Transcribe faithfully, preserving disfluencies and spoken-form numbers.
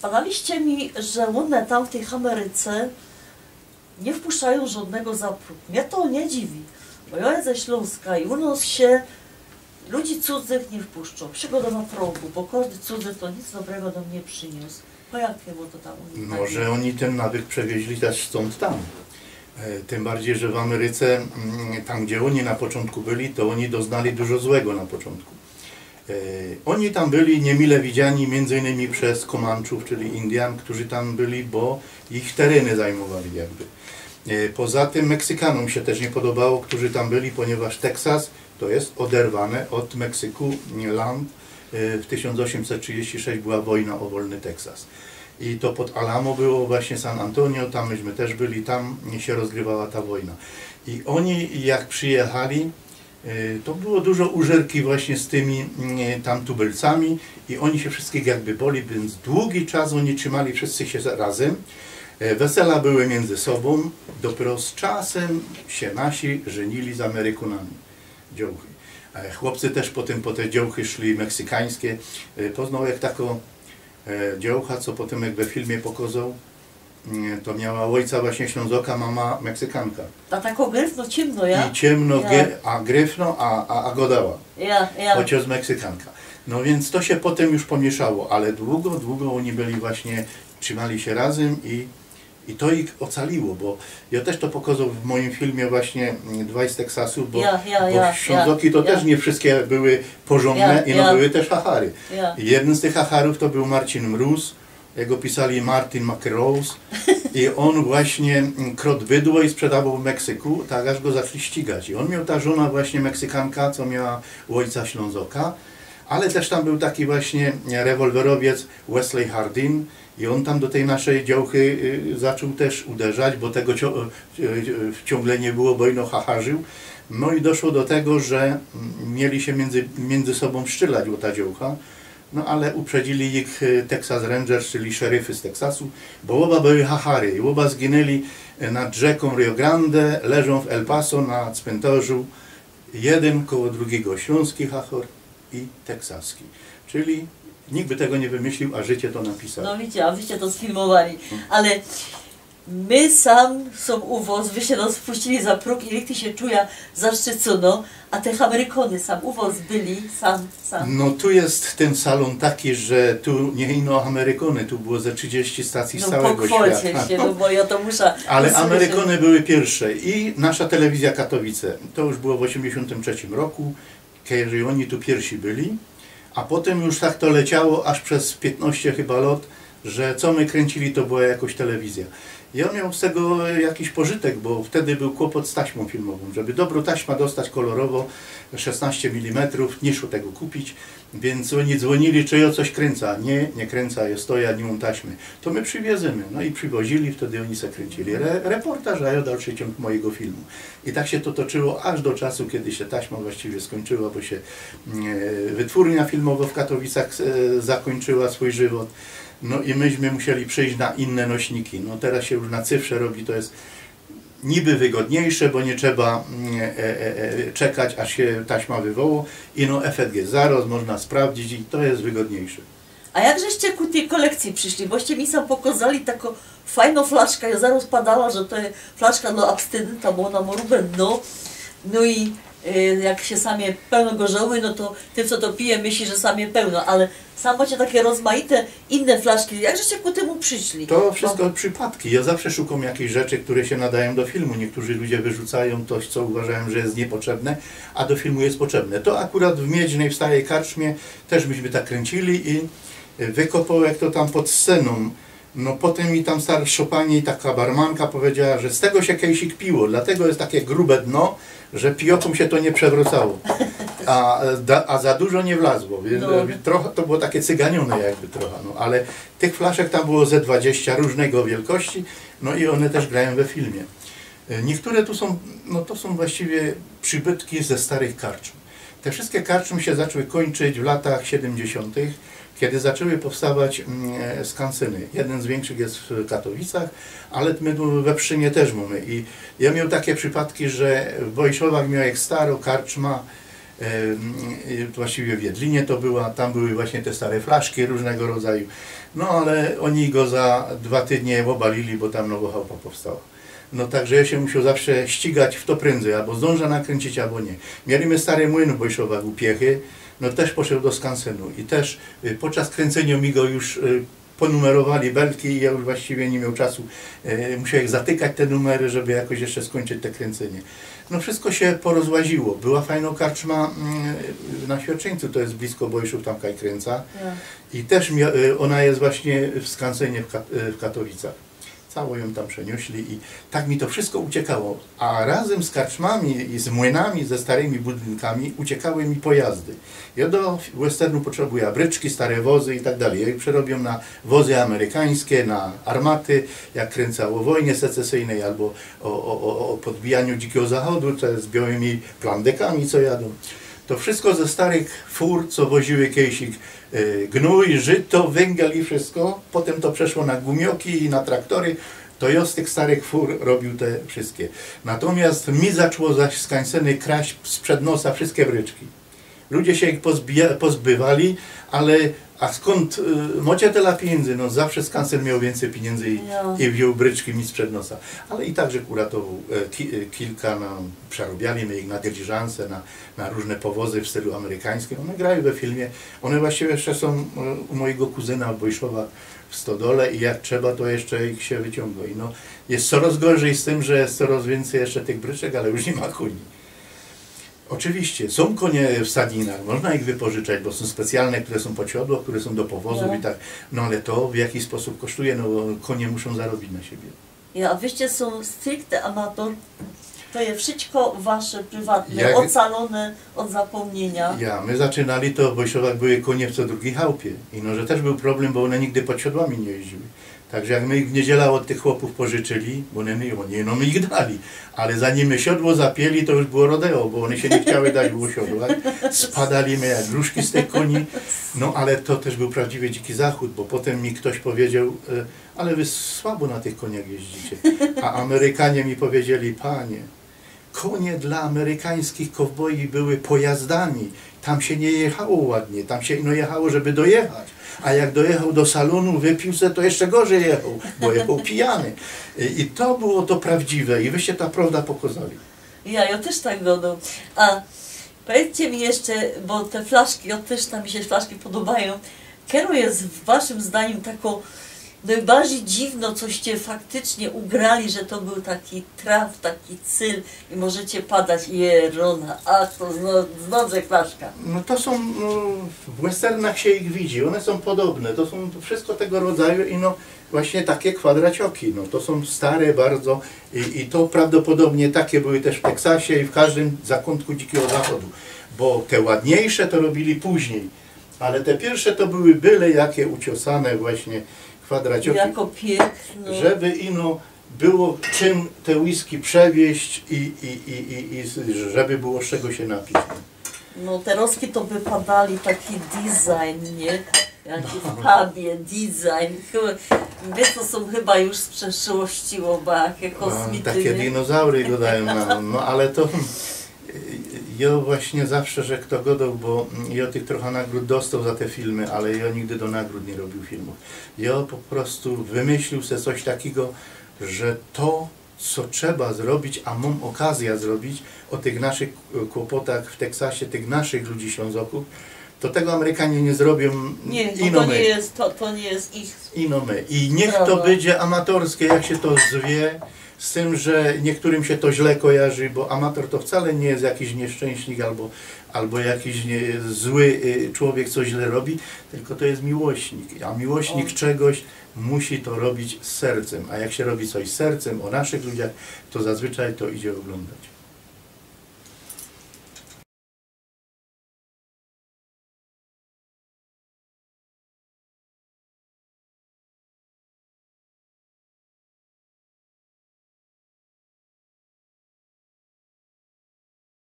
Padaliście mi, że u nas tam w tej Ameryce nie wpuszczają żadnego za próg. Mnie to nie dziwi, bo ja ze Śląska i u nas się ludzi cudzych nie wpuszczą. Przygoda na progu, bo każdy cudzy to nic dobrego nam nie przyniósł. Po jakiemu to tam u nich tak Może jest? Oni ten nawyk przewieźli też stąd tam. E, Tym bardziej, że w Ameryce, mm, tam gdzie oni na początku byli, to oni doznali dużo złego na początku. E, Oni tam byli niemile widziani między innymi przez Komanczów, czyli Indian, którzy tam byli, bo ich tereny zajmowali jakby. E, Poza tym Meksykanom się też nie podobało, którzy tam byli, ponieważ Teksas to jest oderwane od Meksyku land. E, W tysiąc osiemset trzydzieści sześć była wojna o wolny Teksas. I to pod Alamo było, właśnie San Antonio, tam myśmy też byli, tam się rozgrywała ta wojna. I oni jak przyjechali, e, to było dużo użerki właśnie z tymi mm, tam tubylcami i oni się wszystkich jakby boli, więc długi czas oni trzymali wszyscy się razem. E, Wesela były między sobą, dopiero z czasem się nasi żenili z Amerykanami. Dziołchy. E, Chłopcy też potem po te dziołchy szli meksykańskie. E, Poznał jak taką e, dziołcha, co potem jak we filmie pokazał, mm, to miała ojca właśnie Ślązoka, mama Meksykanka. A tak ogrywno ciemno, ja? I ciemno, Ja. ge- a gryfno, a, a, a godała. Ja, ja. Chociaż Meksykanka. No więc to się potem już pomieszało, ale długo, długo oni byli właśnie, trzymali się razem i, i to ich ocaliło, bo ja też to pokazał w moim filmie właśnie mm, Dwaj z Teksasu, bo, Ja, ja, bo ja, Ślązoki to ja, też ja. Nie wszystkie były porządne Ja, i no ja. Były też hachary. Ja. I jednym z tych hacharów to był Marcin Mróz, jego pisali Martin McRose i on właśnie mm, kradł bydło i sprzedawał w Meksyku, tak aż go zaczęli ścigać. I on miał ta żona właśnie Meksykanka, co miała u ojca Ślązoka, ale też tam był taki właśnie rewolwerowiec Wesley Hardin i on tam do tej naszej dziołchy y, zaczął też uderzać, bo tego cio- y, y, ciągle nie było, bo ino hacharzył. No i doszło do tego, że mm, mieli się między, między sobą strzelać o ta dziołcha. No ale uprzedzili ich y, Texas Rangers, czyli szeryfy z Teksasu, bo oba były hachary i oba zginęli y, nad rzeką Rio Grande, leżą w El Paso na cmentarzu, jeden koło drugiego, śląski hachor i teksaski. Czyli nikt by tego nie wymyślił, a życie to napisało. No widzicie, a wyście to sfilmowali. Ale my sam są u was, wyście nas wpuścili za próg i ty się czuja zaszczycono, a te Amerykony sam u was byli, sam, sam. No tu jest ten salon taki, że tu nie ino Amerykony, tu było ze trzydzieści stacji z No całego pochwalcie świata. Się, no bo ja to muszę Ale usłyszeć. Amerykony były pierwsze i nasza telewizja Katowice. To już było w osiemdziesiątym trzecim roku, kiedy oni tu pierwsi byli, a potem już tak to leciało aż przez piętnaście chyba lat, że co my kręcili, to była jakoś telewizja. Ja miał z tego jakiś pożytek, bo wtedy był kłopot z taśmą filmową. Żeby dobrą taśmę dostać kolorową, szesnaście milimetrów, nie szło tego kupić, więc oni dzwonili, czy ja coś kręcę. Nie, nie kręcę, jest to, ja nie mam taśmy. To my przywiezymy. No i przywozili, wtedy oni se kręcili re reportaż, a ja dalszy ciąg mojego filmu. I tak się to toczyło aż do czasu, kiedy się taśma właściwie skończyła, bo się e, wytwórnia filmowa w Katowicach e, zakończyła swój żywot. No i myśmy musieli przejść na inne nośniki. No teraz się już na cyfrze robi, to jest niby wygodniejsze, bo nie trzeba mm, e, e, e, czekać, aż się taśma wywoło. I no efekt jest zaraz, można sprawdzić i to jest wygodniejsze. A jakżeście ku tej kolekcji przyszli? Boście mi sam pokazali taką fajną flaszkę, ja zaraz padała, że to jest flaszka dla abstynenta, bo ona ma rubę dno. No i e, jak się samie pełno gorzoły, no to tym, co to pije, myśli, że samie pełno, ale sam macie takie rozmaite inne flaszki. Jakżeście ku temu przyszli? To wszystko przypadki. Ja zawsze szukam jakichś rzeczy, które się nadają do filmu. Niektórzy ludzie wyrzucają coś, co uważają, że jest niepotrzebne, a do filmu jest potrzebne. To akurat w Miedźnej, w starej karczmie, też myśmy tak kręcili i wykopał, jak to tam pod sceną. No potem mi tam starsza pani, taka barmanka powiedziała, że z tego się kejsik piło, dlatego jest takie grube dno, że pijokom się to nie przewracało. A, da- a za dużo nie wlazło, więc No. trochę, to było takie cyganione jakby trochę, no ale tych flaszek tam było ze dwadzieścia różnego wielkości, no i one też grają we filmie. E, Niektóre tu są, no to są właściwie przybytki ze starych karczm. Te wszystkie karczmy się zaczęły kończyć w latach siedemdziesiątych, kiedy zaczęły powstawać mm, e, skansyny. Jeden z większych jest w Katowicach, ale my tu we Pszczynie też mamy. I ja miał takie przypadki, że w Bojszowach miał jak staro karczma, E, mm, właściwie w Jedlinie to była, tam były właśnie te stare flaszki różnego rodzaju. No ale oni go za dwa tygodnie obalili, bo tam nowa chałupa powstała. No także ja się musiał zawsze ścigać w to prędzej, albo zdążę nakręcić, albo nie. Mieliśmy stary młyn w Bojszowach u Piechy, no też poszedł do skansenu i też y, podczas kręcenia mi go już y, ponumerowali belki i ja już właściwie nie miał czasu. E, musiałem zatykać te numery, żeby jakoś jeszcze skończyć te kręcenie. No wszystko się porozłaziło. Była fajna karczma mm, na Świerczyńcu, to jest blisko Bojszów, tam kaj kręca. I też mia- e, ona jest właśnie w skansenie w, Kat- e, w Katowicach. Cało ją tam przeniośli i tak mi to wszystko uciekało. A razem z karczmami i z młynami, ze starymi budynkami uciekały mi pojazdy. Ja do westernu potrzebuję bryczki, stare wozy i tak dalej. Ja je przerobiam na wozy amerykańskie, na armaty, jak kręcę o wojnie secesyjnej albo o, o, o, o podbijaniu Dzikiego Zachodu, to jest z białymi plandekami, co jadą. To wszystko ze starych fur, co woziły kejsik e, gnój, żyto, węgiel i wszystko. Potem to przeszło na gumioki i na traktory. To ja z tych starych fur robił te wszystkie. Natomiast mi zaczło zaś skańceny kraść sprzed nosa wszystkie bryczki. Ludzie się ich pozbija- pozbywali, ale a skąd y, macie tyle pieniędzy? No zawsze skansen miał więcej pieniędzy i, Ja. i wziął bryczki mi sprzed nosa. Ale i tak, że uratował e, ki- e, kilka, no, przerobiali my ich na dyliżanse, na, na różne powozy w stylu amerykańskim. One grają we filmie. One właściwie jeszcze są e, u mojego kuzyna w Bojszowa w stodole i jak trzeba, to jeszcze ich się wyciąga. I no, jest coraz gorzej z tym, że jest coraz więcej jeszcze tych bryczek, ale już nie ma koni. Oczywiście, są konie w sadninach, można ich wypożyczać, bo są specjalne, które są pod siodło, które są do powozów No. I tak, no ale to w jakiś sposób kosztuje, no bo konie muszą zarobić na siebie. Ja, a wyście są stricte amator, to je wszystko wasze prywatne, Jak- ocalone od zapomnienia. Ja, my zaczynali to, w Bojszowach były konie w co drugiej chałupie. I no, że też był problem, bo one nigdy pod siodłami nie jeździły. Także jak my ich w niedzielę od tych chłopów pożyczyli, bo one, oni no, my ich dali, ale zanim my siodło zapięli, to już było rodeo, bo one się nie chciały dać, było siodło. Spadali my jak gruszki z tych koni. No ale to też był prawdziwy dziki zachód, bo potem mi ktoś powiedział, e, ale wy słabo na tych koniach jeździcie. A Amerykanie mi powiedzieli, panie, konie dla amerykańskich kowboi były pojazdami. Tam się nie jechało ładnie, tam się no jechało, żeby dojechać. A jak dojechał do salonu, wypił se, to jeszcze gorzej jechał, bo jechał pijany. I, i to było to prawdziwe i wyście ta prawda pokazali. Ja, ja też tak godam. A powiedzcie mi jeszcze, bo te flaszki, ja też tam mi się flaszki podobają. Kero jest waszym zdaniem taką najbardziej dziwno, coście faktycznie ugrali, że to był taki traf, taki cel i możecie padać, jerona, a to zno, znodze flaszka. No to są, no, w westernach się ich widzi, one są podobne, to są wszystko tego rodzaju i no właśnie takie kwadracioki, no to są stare bardzo i, i to prawdopodobnie takie były też w Teksasie i w każdym zakątku Dzikiego Zachodu, bo te ładniejsze to robili później, ale te pierwsze to były byle jakie uciosane właśnie kwadracioki, Jako piękno. żeby ino było czym te whisky przewieźć i, i, i, i, i z- żeby było z czego się napić. No te roski to by padali taki design, nie? Jaki w pubie design. Chyba, wy to są chyba już z przeszłości, bo jakie No, kosmity, takie nie? Dinozaury gadają nam, no ale to ja właśnie zawsze, że kto godał, bo ja tych trochę nagród dostał za te filmy, ale ja nigdy do nagród nie robił filmów. Ja po prostu wymyślił sobie coś takiego, że to, co trzeba zrobić, a mam okazję zrobić, o tych naszych kłopotach w Teksasie, tych naszych ludzi Ślązoków, to tego Amerykanie nie zrobią. Nie, Ino bo to my. Nie jest, to, to nie jest ich. Ino my. I niech to Brawo. Będzie amatorskie, jak się to zwie, z tym, że niektórym się to źle kojarzy, bo amator to wcale nie jest jakiś nieszczęśnik albo, albo jakiś nie, zły y, człowiek, co źle robi, tylko to jest miłośnik. A miłośnik O. Czegoś musi to robić z sercem. A jak się robi coś z sercem o naszych ludziach, to zazwyczaj to idzie oglądać.